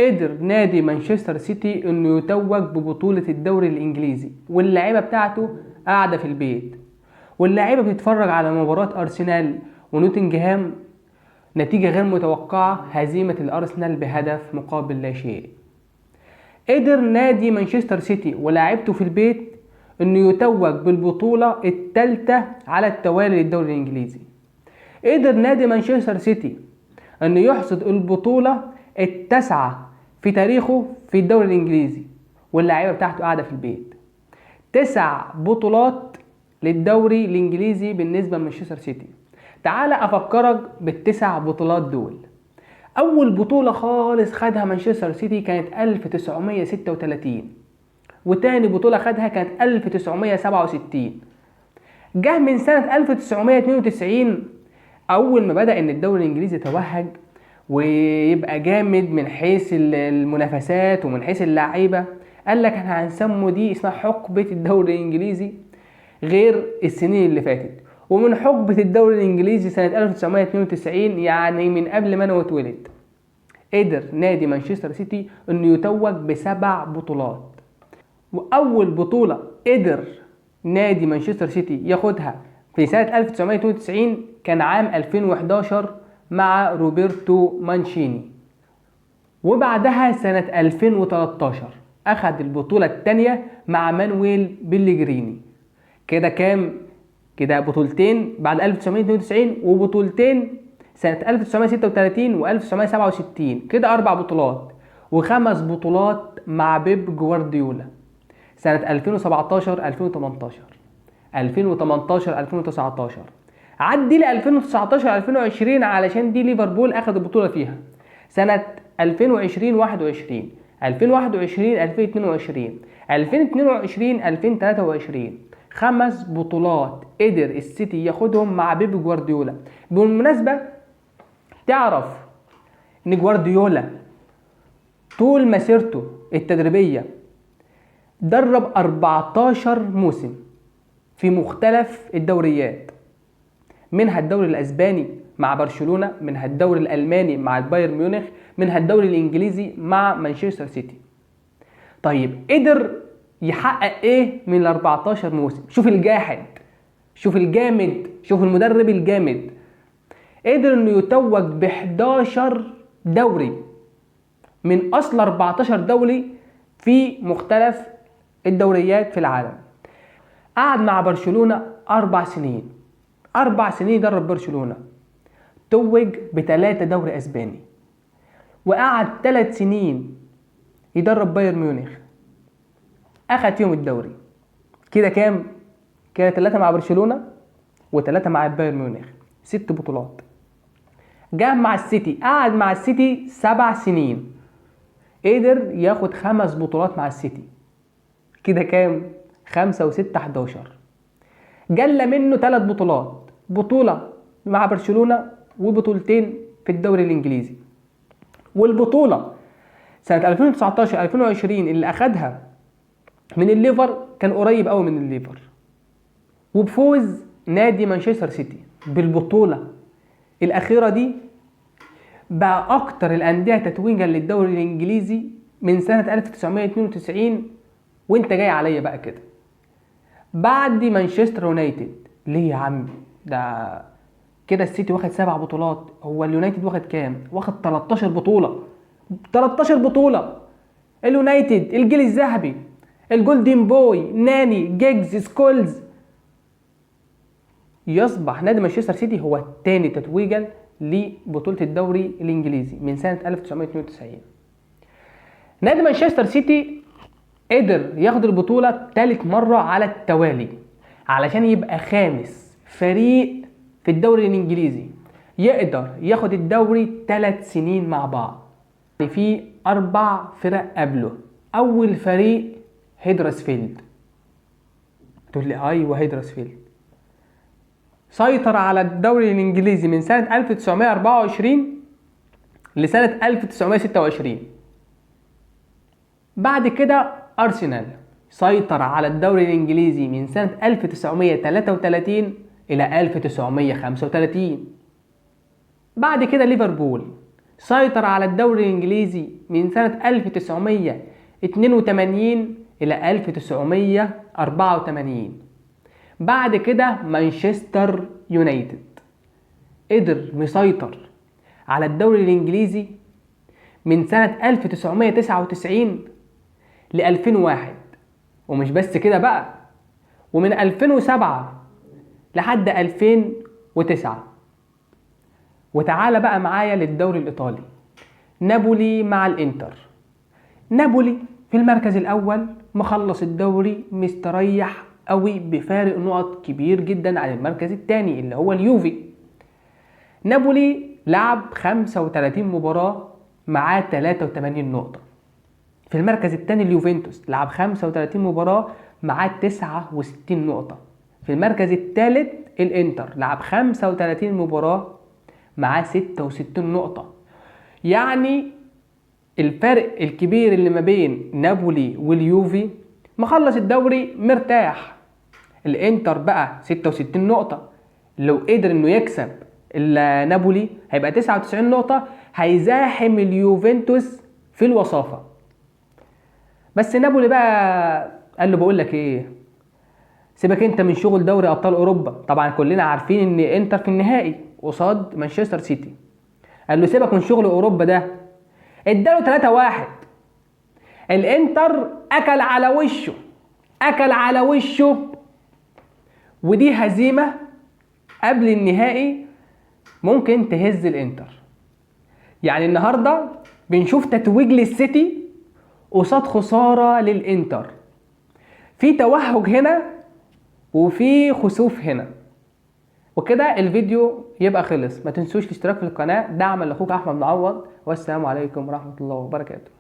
قدر نادي مانشستر سيتي انه يتوج ببطولة الدوري الانجليزي، واللاعيبة بتاعته قاعدة في البيت، واللاعيبة بتتفرج على مباراة ارسنال ونوتنجهام. نتيجة غير متوقعة، هزيمة الارسنال بهدف مقابل لا شيء. قدر نادي مانشستر سيتي ولاعيبته في البيت انه يتوج بالبطولة الثالثة على التوالي للدوري الانجليزي. قدر نادي مانشستر سيتي انه يحصد البطولة التاسعة في تاريخه في الدوري الانجليزي، واللاعيبة بتاعته قاعدة في البيت. 9 بطولات للدوري الانجليزي بالنسبة لمانشستر سيتي. تعال افكرك بالتسع بطولات دول. اول بطولة خالص خدها مانشستر سيتي كانت 1936، وتاني بطولة خدها كانت 1967. جه من سنة 1992 اول ما بدأ ان الدوري الانجليزي يتوهج ويبقى جامد من حيث المنافسات ومن حيث اللعيبة، قال لك احنا هنسمو دي اسمها حقبة الدوري الانجليزي غير السنين اللي فاتت. ومن حقبة الدوري الانجليزي سنة 1992، يعني من قبل ما انا اتولد، قدر نادي مانشستر سيتي انه يتوج ب7 بطولات. واول بطولة قدر نادي مانشستر سيتي ياخدها في سنة 1992 كان عام 2011 مع روبرتو مانشيني. وبعدها سنة 2013 أخد البطولة التانية مع مانويل بيليجريني. كده كام؟ كده بطولتين بعد 1992، وبطولتين سنة 1936 و 1967، كده 4 بطولات، وخمس بطولات مع بيب جوارديولا سنة 2017 2018، 2018 2019، عدي ل 2019 2020 علشان دي ليفربول أخد البطولة فيها سنة 2020 21، 2021 2022، 2022 2023. 5 بطولات قدر السيتي ياخدهم مع بيب جوارديولا. بالمناسبة تعرف ان جوارديولا طول مسيرته التدريبية درب 14 موسم في مختلف الدوريات، منها الدوري الاسباني مع برشلونة، منها الدوري الالماني مع البايرن ميونخ، منها الدوري الانجليزي مع مانشستر سيتي. قدر يحقق ايه من ال 14 موسم؟ شوف الجاحد، شوف الجامد، شوف المدرب الجامد. قدر انه يتوج ب 11 دوري من اصل 14 دوري في مختلف الدوريات في العالم. قعد مع برشلونة 4 سنين، 4 سنين درب برشلونة، توج ب3 دوري اسباني، وقعد 3 سنين يدرب بايرن ميونخ، اخد فيهم الدوري. كده كام؟ كده 3 مع برشلونة و3 مع بايرن ميونخ، 6 بطولات. جه مع السيتي، قعد مع السيتي 7 سنين، قدر ياخد 5 بطولات مع السيتي. كده كام؟ 5 و6 11. جلى منه 3 بطولات، بطولة مع برشلونة وبطولتين في الدوري الإنجليزي. والبطولة سنة 2019 2020 اللي أخدها من الليفر كان قريب قوي من الليفر. وبفوز نادي مانشستر سيتي بالبطولة الأخيرة دي بقى أكتر الأندية تتويجا للدوري الإنجليزي من سنة 1992. وانت جاي عليا بقى كده بعد مانشستر يونايتد. ليه يا عم؟ ده كده السيتي واخد 7 بطولات، هو اليونايتد واخد كام؟ واخد 13 بطولة. 13 بطولة. اليونايتد الجيل الذهبي، ال golden boy، ناني، جيجز، سكولز. يصبح نادي مانشستر سيتي هو الثاني تتويجا لبطولة الدوري الإنجليزي من سنة 1992. نادي مانشستر سيتي قدر ياخد البطولة ثالث مرة على التوالي علشان يبقى خامس فريق في الدوري الإنجليزي يقدر ياخد الدوري 3 سنين مع بعض. في 4 فرق قبله. أول فريق هيدرسفيلد. تقول لي أيوه هيدرسفيلد سيطر على الدوري الإنجليزي من سنة 1924 لسنة 1926. بعد كده أرسنال سيطر على الدوري الإنجليزي من سنة 1933 إلى 1935. بعد كده ليفربول سيطر على الدوري الإنجليزي من سنة 1982 إلى 1984. بعد كده مانشستر يونايتد قدر مسيطر على الدوري الإنجليزي من سنة 1999 ل 2001، ومش بس كده بقى، ومن 2007 لحد 2009. وتعالى بقى معايا للدوري الإيطالي، نابولي مع الإنتر. نابولي في المركز الأول مخلص الدوري مستريح قوي بفارق نقط كبير جدا عن المركز الثاني اللي هو اليوفي. نابولي لعب 35 مباراة معاه 83 نقطة. في المركز الثاني اليوفنتوس لعب 35 مباراة معاه 69 نقطة. في المركز الثالث الانتر لعب 35 مباراة معاه 66 نقطة. يعني الفرق الكبير اللي ما بين نابولي واليوفي مخلص الدوري مرتاح. الانتر بقى 66 نقطة، لو قدر انه يكسب نابولي هيبقى 99 نقطة، هيزاحم اليوفنتوس في الوصافة. بس نابولي بقى قال له بقول لك ايه، سيبك انت من شغل دوري ابطال اوروبا، طبعا كلنا عارفين ان انتر في النهائي قصاد مانشستر سيتي. قال له سيبك من شغل اوروبا ده، اداله 3-1. الانتر اكل على وشه، اكل على وشه، ودي هزيمة قبل النهائي ممكن تهز الانتر. يعني النهارده بنشوف تتويج للسيتي قصاد خسارة للانتر، في توهج هنا وفي خسوف هنا. وكده الفيديو يبقى خلص. ما تنسوش الاشتراك في القناة دعما لاخوك احمد معوض، والسلام عليكم ورحمة الله وبركاته.